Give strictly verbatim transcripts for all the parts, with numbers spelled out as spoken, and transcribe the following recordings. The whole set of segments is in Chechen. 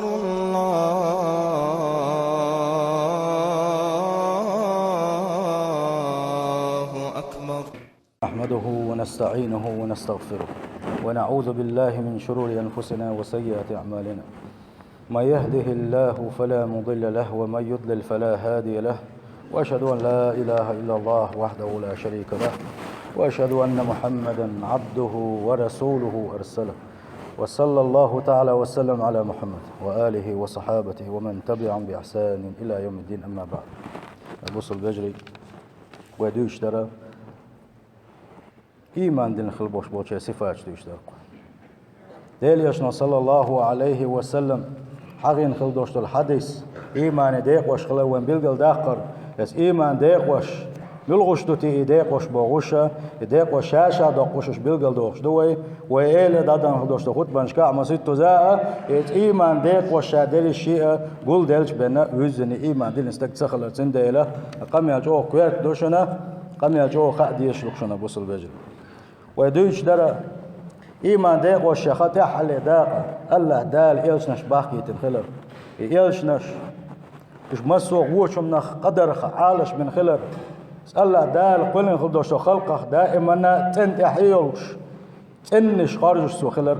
الله أكبر. نحمده ونستعينه ونستغفره، ونعوذ بالله من شرور أنفسنا وسيئات أعمالنا. من يهده الله فلا مضل له، ومن يضلل فلا هادي له. وأشهد أن لا إله إلا الله وحده لا شريك له، وأشهد أن محمدا عبده ورسوله أرسله. وصلى الله تعالى وسلم على محمد وآله وصحابته ومن تبعهم بإحسان إلى يوم الدين، أما بعد. Бусалба вежарий, вай дуьйцуш дара ийман дина хила болуш болчеран сифаташ дуьйцуш дара-кх. Делан Элчано, саллаллаху Ӏалайхи ва саллам, хьахийна хила долуш долу хьадис, ийманан декъош хилар вайн билгалдаккхар, иза ийманан декъош муьлхаш ду те, и декъош бохуш, и декъош ша-ша доккхуш уьш билгалдохуш ду вай. Вай эла дӀадахана хила долуш долу хутбанашкахь а, маситтаза а, иза ийманан декъош ша дерриш а гулделлачу бен вуьззина ийман диллина стаг ца хилар, цундела къамел чӀогӀа коьрта ду шуна, къамел чӀогӀа хаа дезаш ду-кх шуна, бусалба вежарий. Вай дуьйцуш дара, ийманан декъош шаьш тӀаьххьара дакъа АллахӀ Дала элчанаш бахкийтина хилар. И элчанаш, уьш массо а вочу хӀуманах къадарх Ӏалашбина хилар. АллахӀ Дала кхоьллина хила долуш долу халкъах даиманна цӀена тӀаьхье йолуш, цӀеннаш хоржуш цо хилар.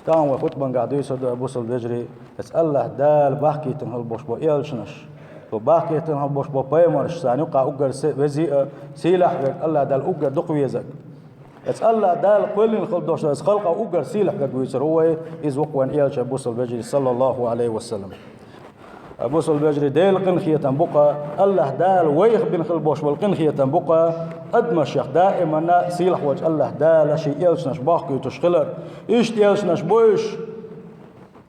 Тахана вай хутбангахь дуьйцур ду, бусалба вежарий, иза АллахӀ Дала бахкийтина хила болуш болу элчанаш, цо бахкийтина хила болуш болу пайхамарш, царна юкъахь уггар се-, вези а, сийлахь верг, АллахӀ Дала уггар дукха везарг. Иза АллахӀ Дала кхоьллина хила долуш долу халкъах уггар сийлахь верг вуьйцур ву вай, иза ву-кх вайн элча, бусалба вежарий, саллаллаху Ӏалайхи ва саллам. Бусалба вежарий, Делан къинхетам бу-кха, АллахӀ Дала вайх бина хила болуш болу къинхетам бу-кха, адамашех даиманна сийлахь волчу АллахӀ Дала шен элчанаш бахкуьйтуш хилар. Иштта элчанаш бу уьш,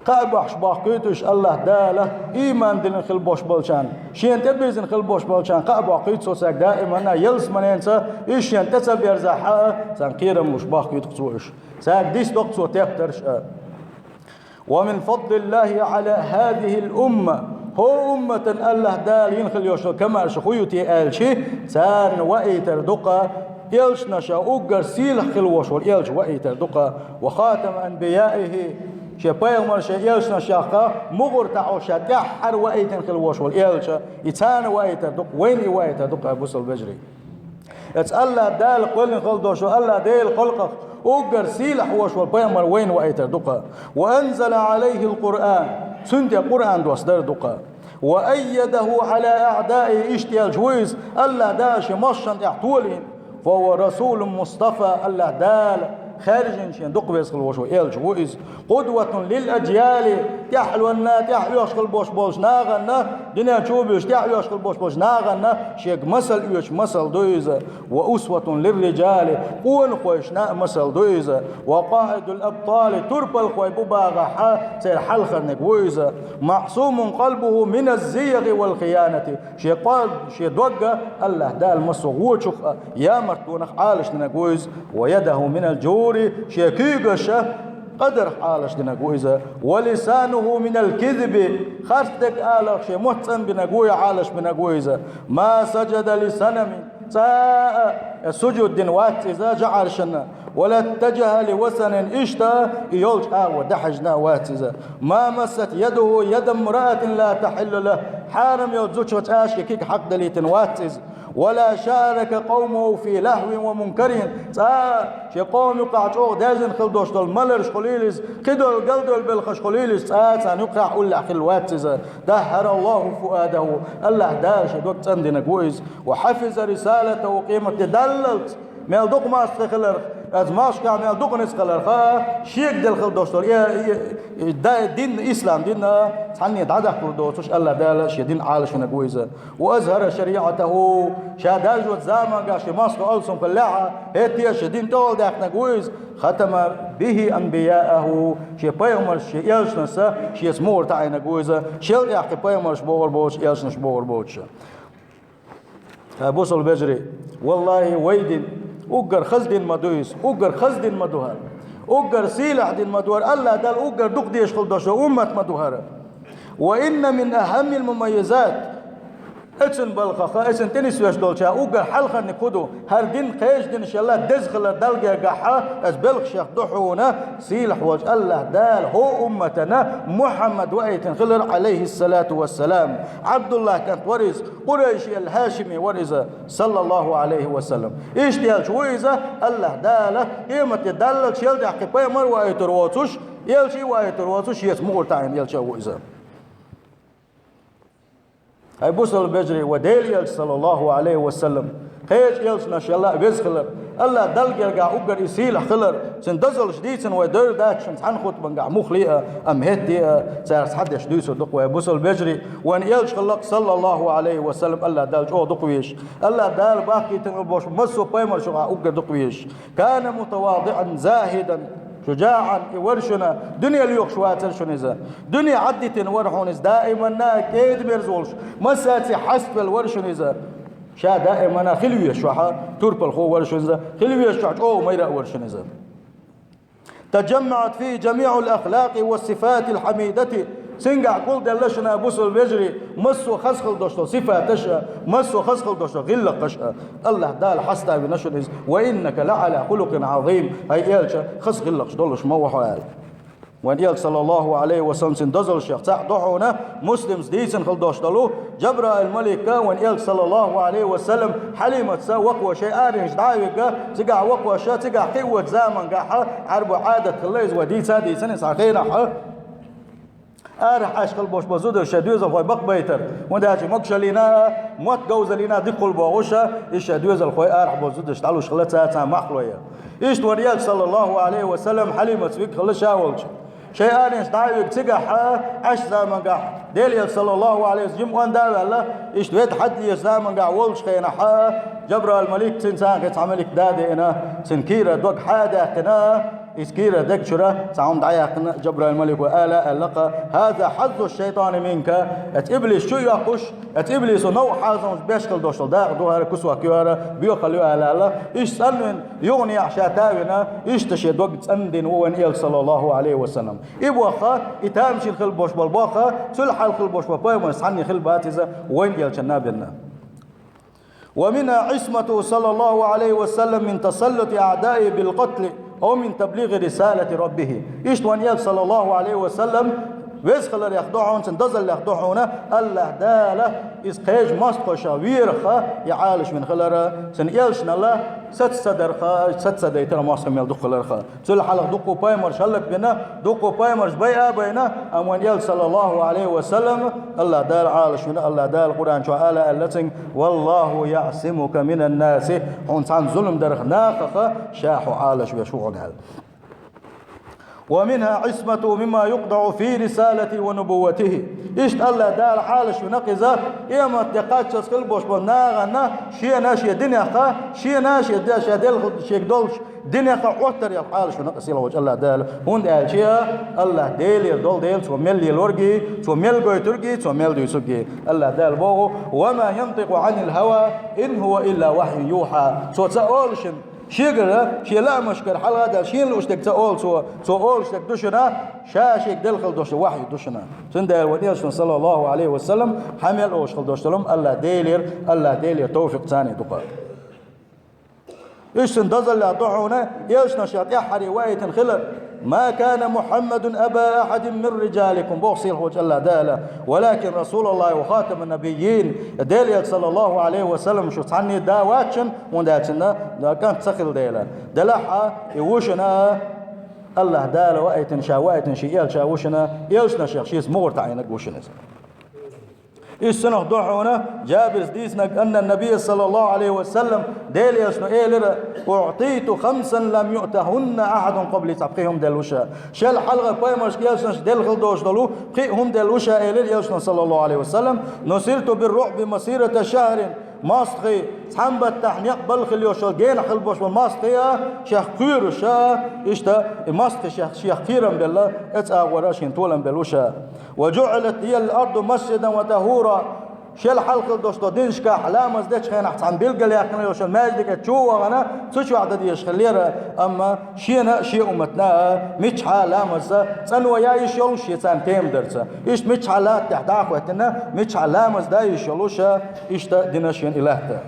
кхаъ бохьуш бахкуьйту уьш АллахӀ Дала, ийман диллина хила болуш болчарна, шена тӀебирзина хила болуш болчарна кхаъ бохкуьйту цо цаьрга даиманна, ялсаманенца уьш шена тӀе ца берзахь а, царна кхерам луш бахкуьйту-кх цо уьш. Цаьрга дисдо-кх цо тептарш а. ومن فضل الله على هذه الأمة, хӀокху умматана АллахӀ Дала йина хила йолуш йолу камаьрша хӀун ю те аьлча, царна ваийтар ду-кха, элчанаша уггар сийлахь хила волуш волу элча ваийтар ду-кха, وخاتم أنبيائه, шен пайхамаршех, шен элчанашех мугӀар таӀо ша тӀаьххьара ваийтина хила волуш волу элча, и царна ваийтар ду-кха, вайна и ваийтар ду-кха, бусалба вежарий. Иза АллахӀ Дала кхоьллина хила долуш, АллахӀ Делан халкъах уггар сийлахь волуш волу пайхамар вайна ваийтар ду-кха. وأنزل عليه القرآن, цунна тӀе Къуръан доссадар ду-кха. وأيده على أعدائه, иштта элча ву иза, АллахӀ Дала шен мостагӀашна тӀехь толийна. فهو رسول مصطفى, АллахӀ Дала хаьржина шен дукха веза хила волуш волу элча ву иза. قدوة للأجيال, тӀаьхьалонна, тӀаьхьа оьхуш хила болуш болчу нахана, дуьнен чу а буьйцуш, тӀаьхьа оьхуш хила болуш болчу нахана шега масал оьцуш масал ду иза. وأسوة للرجال, къонахойшна а масал ду иза. وقائد الأبطال, турпалхой бу бахахь а, церан хьалхарниг ву иза. معصوم قلبه من الزيغ والخيانة, шен къо-, шен догга АллахӀ Дала массо а вочух а, ямартлонах Ӏалашдинарг ву иза. ويده من الجور, шен куьйгаш а къадарх Ӏалашдинарг ву иза. ولسانه من الكذب, харц дерг аларх шен мотт цӀанбинарг ву, Ӏалашбинарг ву иза. ما سجد لصنم, цкъа а сужуд дина вац иза жӀарашна. ولا اتجه لوثن, иштта и йолчу агӀор дӀахьаьжна а вац иза. ما مست يده يد امرأة لا تحل له, хьарам йолчу зудчух цкъа а шен куьг хьакхадалийтина вац иза. ولا شارك قومه في لهو ومنكر, цкъа а шен къоман юкъахь чӀогӀа даьржина хила долуш долу маларш хуьлийла иза, кхидолу галдолу белхаш хуьлийла иза, цкъа а царна юкъахь уллехь хилла вац иза. طهر الله فؤاده, АллахӀ Дала шен дог цӀандинарг ву иза. وحفظ رسالته, къематде даллалц мел дукха мостагӀий хиларх, оцу мостагӀашкахь мел дукха ницкъ хиларх а, шега делла хила долуш долу, э, э, э, да-, дин, ислам дин а цхьанне дӀадаккхалур доцуш, АллахӀ Дала шен дин Ӏалашвинарг ву иза. وأظهر شريعته, ша даржочу заманахь шен мостагӀа алсам хиллехь а, хӀетте а шен дин тӀехула даьккхинарг ву иза. ختم به أنبياءه, шен пайхамарш, шен элчанашца шеца мугӀар таӀийнарг ву иза, шел тӀаьхьа кхин пайхамарш богӀур боцуш, элчанаш богӀур боцуш. Ай, бусалба вежарий, валлахӀи, вай дин уггар хаза дин ма ду иза, уггар хаза дин ма ду хӀара, уггар сийлахь дин ма ду хӀара, АллахӀ Дала уггар дукха дезаш хила долуш уммат ма ду хӀара. وإن من أهم المميزات, Эцун балхаха, эцун тӀе нисвеш долча уггар хьалхарниг хӀун ду? ХӀара дин кхечу динашкахь деза хилар Далла гергахьа, аса белхашех ду хьуна, сийлахь волчу АллахӀ Дала хӀокху умматана Мухьаммад ваийтина хилар, Ӏалайхиссалату вассалам. Ӏабдуллах кӀант вара иза, Къурайши ал-ХӀашими вара иза, саллаллаху Ӏалайхи ва саллам. Иштта элча ву иза, АллахӀ Дала къематде даллалц шел тӀехь кхин пайхамар ваийтур воцуш, элча ваийтур воцуш, шеца мугӀар таӀийна элча ву иза. ХӀай бусалба вежарий, ва Делан элча, саллаллаху Ӏалайхи ва саллам, кхечу элчанашкахь а веза хилар, АллахӀ Далла гергахь уггар и сийлахь хилар, цуьнан дозаллаш дийцина вай девр дац шуна цхьана хутбангахь муххале а, амма хӀетте а, царах цхьадерш дуьйцур ду-кх вай, бусалба вежарий, вайн элча хиллакх, саллаллаху Ӏалайхи ва саллам, АллахӀ Далла чӀогӀа дукха везаш, АллахӀ Дала бахкийтина болуш массо а пайхамаршкахь уггар дукха везаш. كان متواضعا زاهدا شجاعا, и вара шуна, дуьне лоьхуш вацара шуна иза. Дуьне Ӏаддитина вара хьуна иза, даиманна кӀеда-мерза волуш, массаьрца хьаставелла вара шуна иза. Ша даиманна хила везаш вара, турпалхо вара шуна иза, хила везаш вара, чӀогӀа майра а вара шуна иза. تجمعت فيه جميع الأخلاق والصفات الحميدة, цуьнгахь гулделла шуна, бусалба вежарий, массо а хаза хила долуш долу сифаташ а, массо а хаза хила долуш долу гӀиллакхаш а. АллахӀ Дала хьаставина шуна иза: وإنك لعلى خلق عظيم, хӀай элча, хаза гӀиллакхаш долуш ма ву хьо аьлла. Вайн элча, саллаллаху Ӏалайхи ва саллам, цуьнан дозаллех цхьаъ ду хьуна, Муслимс дийцина хила долуш долу, Джабраил-малик, вайн элча, саллаллаху Ӏалайхи ва саллам, Хьалиматца вакхо шайн аренаш дӀа а вигна, цигахь вакхоша, цигахь кхиочу замангахь, Ӏаьрбойн Ӏадат хилла иза, вай дийца а дийцина иза цхьана хенахь, арахь Ӏаш хила болуш болу зударша шайн доьзалхой бакъбайтар, хӀунда аьлча могушаллина а, мотт говзаллина а дика хуьлу бохуш, иза шайн доьзалхой арахь болу зударша дӀалуш хилла цара цхьаьна махкалой. Иштта вайн элча, саллаллаху Ӏалайхи ва саллам, Хьалиматца вигна хилла ша волчу. Шайн аренаш дӀа а вигна цигахь, Ӏаш замангахь, Делан элча, саллаллаху Ӏалайхи ва саллам, жима онда а ваьлла, иштта ведда хьаьдда лелачу замангахь волчу хенахь, Джабраил-малик, цуьнан цхьаьна кхин цхьа малик да а деана, цуьнан кийрара дог хьа а даьккхина, иза кийрара дега чуьра цхьа хӀума дӀаяьккхина Джабраил-малико, ала аьлла-кх: هذا حظ الشيطان منك, эцу иблис чу а йоккхуш, эцу иблисо новкъа хьазамаш беш хила долуш долу дакъа ду хӀара, кусок ю хӀара, боьхалла ю, ала аьлла, иштта цӀанвина юханехьа ша та а вина, иштта шен дог цӀандина ву вайн элча, саллаллаху Ӏалайхи ва саллам. И бохха, и тамашийна хила болуш болу бохха, цул хьалха хила болуш болу пайхамарш цхьанне хила бац иза, вайн элчанна а бина. ومنها عصمته صلى الله عليه وسلم من تسلط أعدائه بالقتل أو من تبليغ رسالة ربه. Иштта вайн элча, саллаллаху Ӏалайхи ва саллам, веза хиларех ду хьуна, цуьнан дозаллех ду хьуна, АллахӀ Дала иза кхечу мостагӀашах верах и Ӏалашвина хилар, цуьнан элчанал саца ца дарх, саца ца дайтарх мостагӀ мел дукха хиларх. Цул хьалха дуккха пайхамарш хӀаллакбина, дуккха пайхамарш байа а байна, амма вайн элча, саллаллаху Ӏалайхи ва саллам, АллахӀ Дала Ӏалашвина, АллахӀ Дала Къуръан чохь ала аьлла цуьнга: والله يعصمك من الناس, хьуна цхьана зулам дарх нахах Ша хьо Ӏалашвеш ву хьуна аьлла. ومنها عصمته مما يقدح في رسالته ونبوته. Иштта АллахӀ Дала Ӏалашвина-кх иза, къематде кхаччалц хила болуш болу нахана шена шен динеха, шена шен де-, ша делхалц шега долуш динеха Ӏоттар ял Ӏалашвина-кх сийлахь волчу АллахӀ Дала, хӀунда аьлча АллахӀ Делера долу Дела, Цо мел лелоргий, Цо мел гойтургий, Цо мел дуьйцургий. АллахӀ Дала боху: وما ينطق عن الهوى إن هو إلا وحي يوحى. Цо ца олу шуна, шегара, шен лаамашкара хьалха а даьлла, шена лууш дерг ца олу Цо, Цо олуш дерг ду шуна, Ша шега делла хила долуш долу вахьйу ду шуна. Цундела вайн элчано, саллаллаху Ӏалайхи ва саллам, хьан мел олуш хила долуш долу АллахӀ Делера, АллахӀ Делера товфикъ царна ду-кх. Иштта цуьнан дозаллех ду хьуна, элчанашкахь тӀаьххьара ваийтина хилар: ما كان محمد أبا أحد من رجالكم, боху сийлахь волчу АллахӀ Дала, ولكن رسول الله وخاتم النبيين. Делан элча, саллаллаху Ӏалайхи ва саллам, шу цхьанне да вац шуна, хӀунда аьлча цуьнан кӀант ца хилла дела. Делахь а, и ву шуна АллахӀ Дала ваийтина, Ша ваийтина шен элча ву шуна, элчанашкахь шеца мугӀар таӀийнарг ву шуна иза. Иштта цунах ду хьуна Джабирс дийцинарг: أن النبي صلى الله عليه وسلم, Делан элчано элира: أعطيت خمسا لم يؤتهن أحد قبلي. Цхьа пхи хӀума делла ву ша. Шел хьалха пайхамаршка, элчанашка делла хила долуш долу пхи хӀума делла ву ша, элира элчано, саллаллаху Ӏалайхи ва саллам: نصرت بالرعب مسيرة شهر. МостагӀий, цхьана баттахь некъ балла хила йолуш йолу, генахь хила болуш болу мостагӀий а шех кхоьруш а, иштта и мостагӀий шех, шех кхерам белла, оцу агӀор а шена толам белла ву ша. وجعلت لي الأرض مسجدا وطهورا. Шел хьалха хила долуш долу динашкахь ламаз дечу хенахь цхьана билгалъяьккхина йолуш маьждиге чу а вахана, цу чохь дан дезаш хиллера, амма шена а, шен умматана а миччахьа ламаз цӀанво яа йиш йолуш, шен царна тема дарца. Иштта миччахьа латтехь дӀа а хӀоьттина, миччахьа ламаз дан йиш йолуш, иштта дина шена и латта.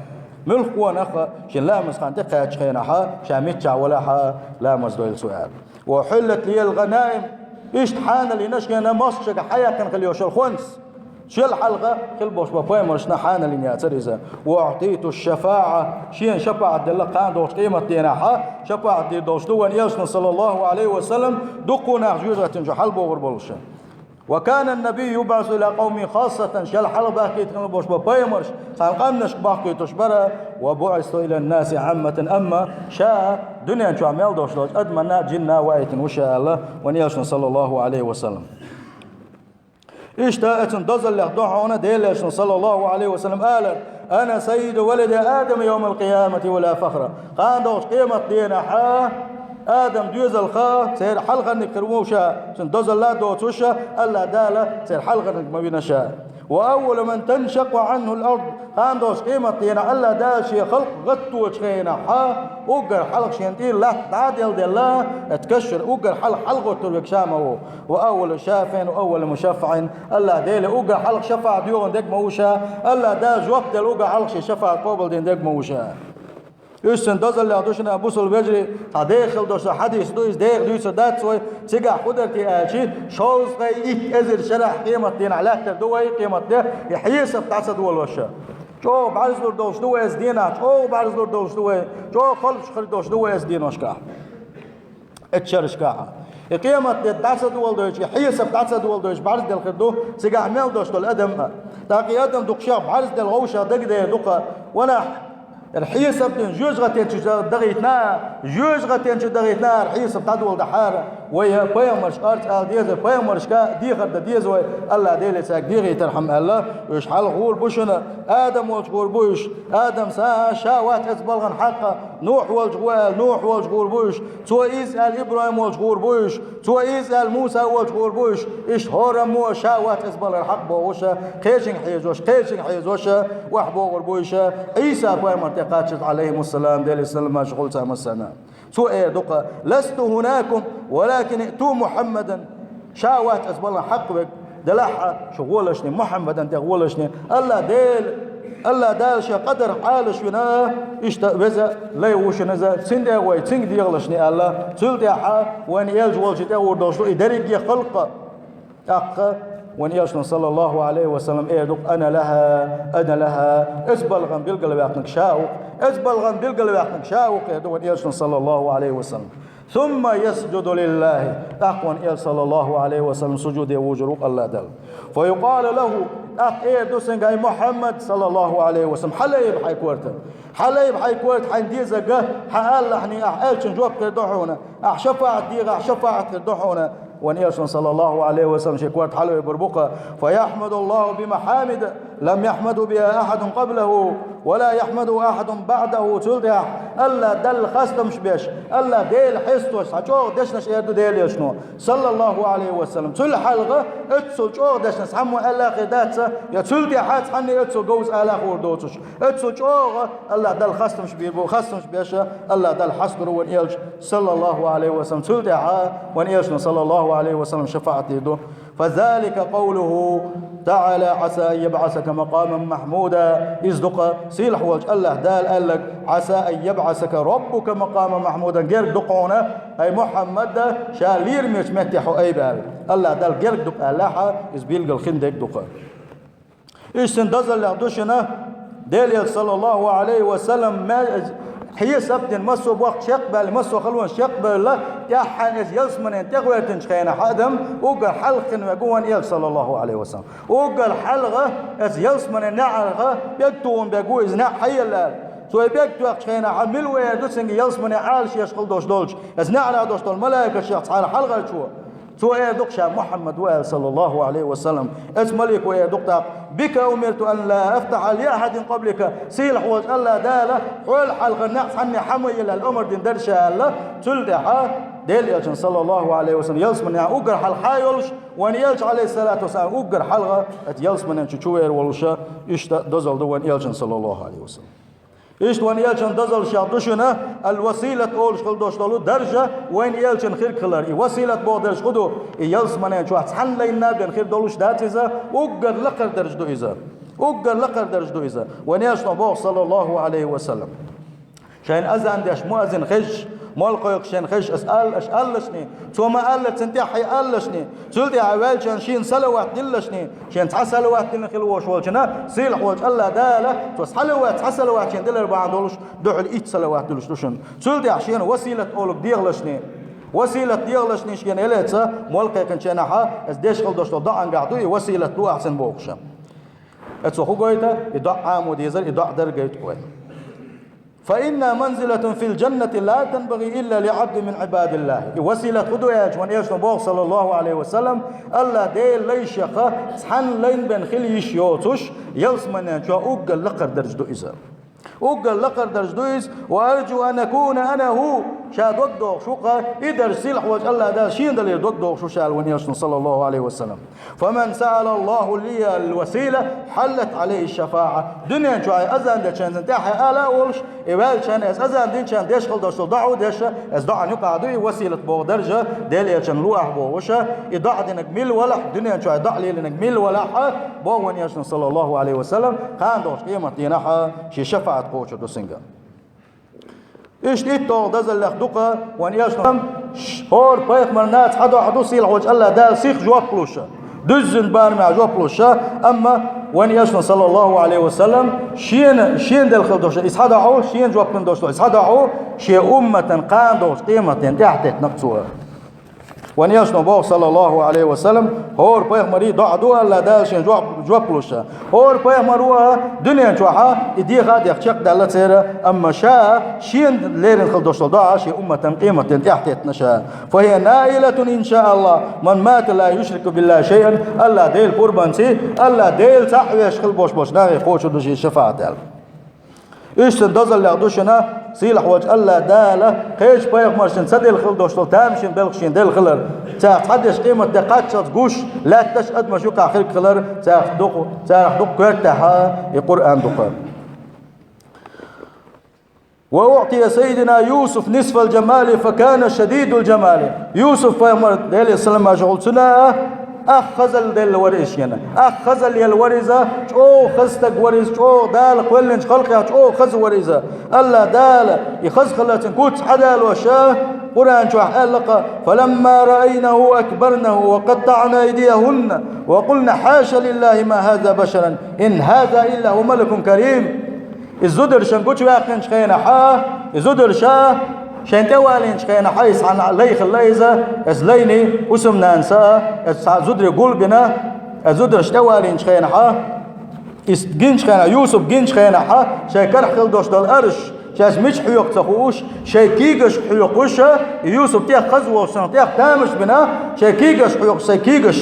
Муьлххонах шен ламаз хан тӀекхаьччу хенахь, ша миччахь валахь а ламаз дойла цо аьлла. «Ва хьиллат лияль гӀанаим», иштта хьанал йина шена массо а шегахь хьаяьккхина хила йолуш йолу хӀонс. Шел хьалха хила болуш бо пайхамаршна хьанал йина яцара иза. «Ва уӀтиту шафаӀа», шена шапаӀат делла кхана догӀучу къематдийнахь, шапаӀат дийр долуш ду вайн элчано, саллаллаху Ӏалайхи ва саллам, дуккха нах жоьжахатин чу хьалабогӀур болуш. «Ва кана ан-набийю юбӀасу иля къавмихи хассатан», шел хьалха бахкийтина болуш бо пайхамарш цхьана къаьмнашка бахкийтуш бара, «ва буӀисту иля ннаси Ӏамматан», амма ша дуьнен чохь мел долуш долчу адамна а, жинна а ваийтина ву ша аьлла вайн элчано, саллаллаху Ӏалайхи ва саллам. Иштта оцу дозаллех ду хьуна Делан элчано, саллаллаху Ӏалайхи ва саллам, алар: «Ана саййиду валади Адама йовмал къиямати ва ла фахра». Кхана догӀучу къематдийнахь Адам доьзалх церан хьалхарниг хир ву ша, цуьнан дозалла а доцуш, АллахӀ Дала церан хьалхарниг ма вина ша. «Ва аввалу ман таншакъу Ӏанхул ард». Кхана догӀучу къематдийнахь АллахӀ Дала шен халкъ гӀатточу хенахь, уггар хьалха шена тӀера латта дӀа а делла, оцу кашара уггар хьалха хьалгӀоттур верг ша ма ву. «Ва аввалу шафиӀин ва аввалу мушаффаӀин». АллахӀ Деле уггар хьалха шафаӀат доьгӀна дерг ма ву ша, АллахӀ Дала жоп делла уггар хьалха шен шафаӀат къобалдина дерг ма ву ша. Уьш цуьнан дозаллех ду шуна, бусалба вежарий, цхьа дехьа хила долуш хьадис ду, иза дехьа дуьйцур дац вай, цигахь хӀун дара те аьлча, шовзткъе итт эзар шарахь къематдийнахь лаьттар ду вай, къематде, и хьесап дӀа ца долош. ЧӀогӀа бӀарзлур долуш ду вай оцу дийнахь, чӀогӀа бӀарзлур долуш ду вай, чӀогӀа кхалбаш хир долуш ду вай оцу деношкахь. Эцу шерашкахь. И къематде дӀа ца доладойтуш, и хьесап дӀа ца доладойтуш, бӀарзделла хир ду цигахь мел долуш долу адам а. ТӀаккха и адам дукха шех бӀарзделла вовшах дагадер ду-кха, ванах, хӀара хьесап дина жоьжахатин чу дахийтина, жоьжахатин чу дахийтина хӀара хьесап дӀадоладахьара, вай пайхамаршка арц ала деза, пайхамаршка дехар дан деза вай, АллахӀ Деле цаьрга дехийтархьама аьлла, уьш хьалха гӀур бу шуна, Адам волчу гӀур бу уьш, Адам са, ша вац эцу балхана хьакха, Нухь волчу гӀур аьлла, Нухь волчу гӀур бу уьш, цо иза аьлла, ИбрахӀим волчу гӀур бу уьш, цо иза аьлла, Муса волчу гӀур бу уьш, иштта хӀораммо ша вац эцу балхана хьакха бохуш, кхечуьнга хьежош, кхечуьнга хьежош, охьабогӀур бу уьш, Ӏийса пайхамар тӀе кхаччалц, Ӏалайхимуссалам, Деле салам хуьлда царна массарна. Цо эр ду-кха: «Ласту хӀунакум, валакин иъту Мухьаммадан». Ша вац аса балан хьакъ верг, делахь а шу гӀолашне, Мухьаммадан тӀе гӀолашне, АллахӀ Дела, АллахӀ Дала шен къадар Ӏалаш вина, иштта веза лай ву шуна иза, цуьнан тӀе а гӀой, цуьнга дехалашне аьлла, цул тӀаьхьа вайн элча волчу тӀе гӀур долуш ду и дерриге а халкъ. ТӀаккха вайн элчано, саллаллаху Ӏалайхи ва саллам, эр ду-кха: «Ана лаха, ана лаха», эцу балхана билгалваьккхинарг ша ву-кх, эцу балхана билгалваьккхинарг ша ву-кх, эр ду вайн элчано, саллаллаху Ӏалайхи ва саллам. «Сумма ясджуду лиллахи». ТӀаккха вайн элча, саллаллаху Ӏалайхи ва саллам, сужуде вужур ву-кх АллахӀ Далла. «Фа юкъалу лаху», тӀаккха эр ду цуьнга: «Ай Мухьаммад, саллаллаху Ӏалайхи ва саллам, хьала айба хьайн корта. Хьала айба хьайн корта хьайн дезарг, хьан алалахьний ахь аьллачун жоп хир ду хьуна. Ахь шафаӀат дехахь, шафаӀат хир ду хьуна». Вайн элчано, саллаллаху Ӏалайхи ва саллам, шен корта хьалаайбур бу-кха: «Фа яхьмадуллаху бимахьамида лам яхьмаду биха ахьадун къаблаху, ва ла яхьмаду ахьадун баӀдаху». Цул тӀаьхьа АллахӀ Далла хастамаш беш, АллахӀ Дела хестош, цхьа чӀогӀа дешнаш эр ду Делан элчано, саллаллаху Ӏалайхи ва саллам. Цул хьалха оццул чӀогӀа дешнаш цхьаммо аьлла а хир дац, я цул тӀаьхьа цхьанне оццул говза ала а хуур доцуш. Оццул чӀогӀа АллахӀ Далла хастамаш бийр бу, хастамаш беш, АллахӀ Далла хьастур ву вайн элча, саллаллаху Ӏалайхи ва саллам. Цул тӀаьхьа вайн элчано, саллаллаху Ӏалайхи ва саллам, шафаӀат дийр ду. «Фазалика къавлуху таӀала: Ӏаса ан ябӀасака макъаман махьмуда». Иза ду-кха сийлахь волчу АллахӀ Дала аьлларг: «Ӏаса ан ябӀасака раббука макъаман махьмудан». Герга ду-кх хьуна, ай Мухьаммад, ша лерамечу метте хьо айба аьлла. АллахӀ Далла герга ду-кх аьллехь, иза билггал хин дерг ду-кха. Иштта цуьнан дозаллех ду шуна, Делан элча, саллаллаху Ӏалайхи ва саллам, ма-, хьесап дина массо а бохк чекхбаьлла, массо а халонаш чекхбевлла, тӀаьххьара иза ялсаманен тӀегӀертинчу хенахь адам, уггар хьалха хин верг ву вайн элча, саллаллаху Ӏалайхи ва саллам. Уггар хьалха иза ялсаманен неӀарх пӀелг тухун верг ву, иза неӀ хьаелла аьлла. Цо и пӀелг тоьхначу хенахь, мила ву эр ду цуьнга ялсамане Ӏалашъеш хила долуш долчу, иза неӀарехь долуш долу малайкашех цхьана хьалхарчо? Цо эр ду-кх ша Мухьаммад ву аьлла, саллаллаху Ӏалайхи ва саллам. Оцу малико эр ду-кх тӀаккха: بك أمرت أن لا أفتح لأحد قبلك. Сийлахь волчу АллахӀ Дала хьол хьалха некъ цхьанне хьа ма елла аьлла омра дина дара ша аьлла. Цул тӀаьхьа Делан Элчано, саллаллаху Ӏалайхи ва саллам, ялсаманехь уггар хьалха хьа йолуш, вайн Элча, Ӏалайхиссалату вассалам, уггар хьалха оцу ялсаманен чу чувер волуш, иштта дозалла ду вайн Элчано, саллаллаху Ӏалайхи ва саллам. Иштта вайн Элчанан дозаллех ду шуна аль-василат олуш хила долуш долу даржа, вайн Элчанна хирг хилар. И василат боху даржа хӀун ду? И ялсаманен чохь цхьана лайнна бен хир долуш дац иза, уггар лакхара даржа ду иза. Уггар лакхара даржа ду иза. Вайн Элчано боху, саллаллаху Ӏалайхи ва саллам. Шайна азан деш муаззин хезча, молла кхойкхуш шайна хезча, ас ал-, аш аллашний, цо ма-аллара цунна тӀаьххье аллашний, цул тӀаьхьа ваьллачарна шена салават диллашний, шена цхьа салават дина хила волуш волчунна, сийлахь волчу АллахӀ Дала, цо салават, цхьа салават шена дилар бахьана долуш, дуьхьал итт салават диллаш ду шуна. Цул тӀаьхьа шена василат олург дехалашний, василат дехалашний шена элеца, молла кхайкхинчу хенахь, ас деш хила долуш долу доӀангахь ду и василат ду ахь цунна бохуш. Аса хӀун гойту? И доӀа Ӏамо дезара, и доӀа дара гойту вай. فإنها منزلة في الجنة لا تنبغي إلا لعبد من عباد الله. И василат хӀун ду аьлча, вайн Элчано боху, саллаллаху Ӏалайхи ва саллам, АллахӀ Делан лайшех цхьана лайн бен хила йиш йоцуш, ялсаманен чохь уггар лакхара даржа ду иза. Уггар лакхара даржа ду иза, وأرجو أن أكون أنا هو. Ша дог дохуш ву-кх, и даржа сийлахь волчу АллахӀ Дала шена далийра дог дохуш ву ша аьлла вайн Элчано, саллаллаху Ӏалайхи ва саллам. فمن سأل الله لي الوسيلة حلت عليه الشفاعة. Дуьнен чохь и азан дечарна тӀаьххье ала а волуш, и ваьллачарна, аса азан динчарна деш хила долуш долу доӀа а деш, аса доӀан юкъахь ду и василат боху даржа, Делан Элчанна луъахь бохуш, и доӀа динарг мила валахь, дуьнен чохь и доӀа лелийнарг мила валахь, боху вайн Элчано, саллаллаху Ӏалайхи ва саллам, кхана долчу къематдийнахь шен шафаӀат кхочур ду цуьнга. Иштта итталгӀа дозаллех ду-кх вайн Элчано, хӀора пайхамарна цхьа доӀа ду сийлахь волчу АллахӀ Дала сиха жоп луш, дуьззина барамехь жоп луш, амма вайн Элчано, саллаллаху Ӏалайхи ва саллам, шена, шена делла хила долуш, и цхьа доӀа, шена жоп луш долуш, и цхьа доӀа, шен умматан кхана долчу къематдийнна тӀаьхьатеттинарг цо. Вайн Элчано боху, саллаллаху Ӏалайхи ва саллам, хӀора пайхамаран доӀа ду АллахӀ Дала шена жоп, жоп луш. ХӀора пайхамаро а дуьнен чохь и деха а деха чекхдаьлла церан, амма ша шена леррина хила долуш долу доӀа шен умматан къематдийнна тӀаьхьатеттина ша. فهي نائلة إن شاء الله من مات لا يشرك بالله شيئا. АллахӀ Делан пурбанца, АллахӀ Дела цхьаъ веш хила болуш болчу нахе кхочур ду шен шафаӀат аьлла. Иштта дозаллех ду шуна сийлахь волчу АллахӀ Дала кхечу пайхамаршна ца делла хила долуш долу тамашийна белхаш шена делла хилар. Царах цхьадерш къематде кхаччалц гуш, лаьтташ, адамаш юкъахь хирг хилар, царах дукха, царах дукха коьртехь и Къуръан ду-кх. وأعطي سيدنا يوسف نصف الجمال فكان شديد الجمال. Юсуп-пайхамар, Делера салам-маршалла хуьлда цунна, ах хазалла делла вара иза шена. Ах хазалла елла вара иза, чӀогӀа хаза стаг вара иза, чӀогӀа Дала кхоьллинчу халкъех чӀогӀа хаза вара иза. АллахӀ Дала и хаза хиларца куц хьадалош, Къуръан чохь аьлла-кх: فلما رأينه أكبرنه وقطعن أيديهن وقلن حاش لله ما هذا بشرا إن هذا إلا هو ملك كريم. И зударшна гучуваьккхинчу хенахь, и зударша шайна тӀевалийначу хенахь, иза цхьана лай хилла иза, иза лайни, хӀусамнанас а, иза цхьа зударе гулбина, иза зударша тӀевалийначу хенахь, иза гиначу хенахь, Юсуп гиначу хенахь, шайн карахь хила долуш долу арш, шаьш мича хьоькху ца хууш, шайн кийгашка хьоькхуш, и Юсуп тӀех хаза волуш санна, тӀех тамаш бина, шайн кийгашка хьоькхуш, шайн кийгаш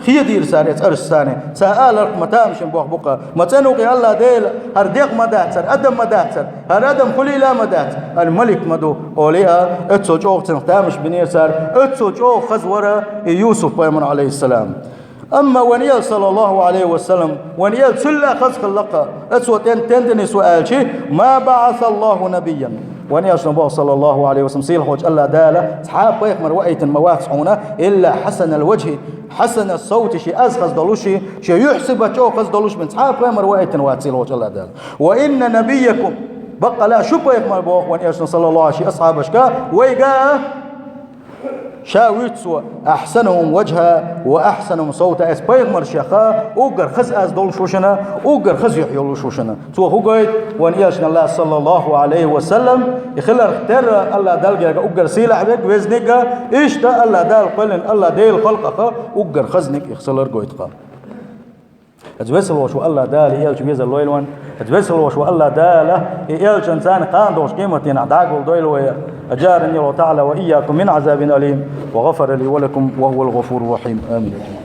хедийра цара иза арш санна. Цара аларх ма тамашийна боху бу-кх. Ма цӀена ву-кх АллахӀ Дела, хӀара дегӀ ма дац хӀара, адам ма дац хӀара, хӀара адам хуьлийла а ма дац, хӀара малик ма ду, олий а, оццул чӀогӀа цунах тамаш бинера цара, оццул чӀогӀа хаза вара и Юсуп-пайхамар, Ӏалайхиссалам. Амма вайн Элча, саллаллаху Ӏалайхи ва саллам, вайн Элча цул а хаза хилла-кх, оцо тен-, тендинис ву аьлчи, ما بعث الله نبيا. Вайн Элчано боху, саллаллаху Ӏалайхи ва саллам, сийлахь волчу АллахӀ Дала цхьа а пайхамар ваийтина ма вац хьуна, إلا حسن الوجه حسن الصوت, шен аз хаза долуш, шен юьхь-сибат чӀогӀа хаза долуш бен цхьа а пайхамар ваийтина вац сийлахь волчу АллахӀ Дала. وإن نبيكم, баккъала а шу пайхамар боху вайн Элчано, саллаллаху Ӏалайхи ва саллам, шен асхьабашка, вайга а ша вуьйцу цо, أحسنهم وجها وأحسنهم صوتا, оцу пайхамаршех уггар хаза аз долуш ву шуна, уггар хаза юьхь йолуш ву шуна. Цо хӀун гойту? Вайн Элчанал а, саллаллаху Ӏалайхи ва саллам, и хиларх терра АллахӀ Далла герга уггар сийлахь верг, везаниг а, иштта АллахӀ Дала кхоьллина, АллахӀ Делан халкъах уггар хазаниг а хилар гойту-кх. Иза весалгӀош ву АллахӀ Дала и Элча везар лойла вайн. Иза весалгӀош ву АллахӀ Дала и Элчанца кхана долчу къематдийнахь дӀагулдойла вай. أجارني الله تعالى وإياكم من عذاب أليم وغفر لي ولكم وهو الغفور الرحيم. آمين.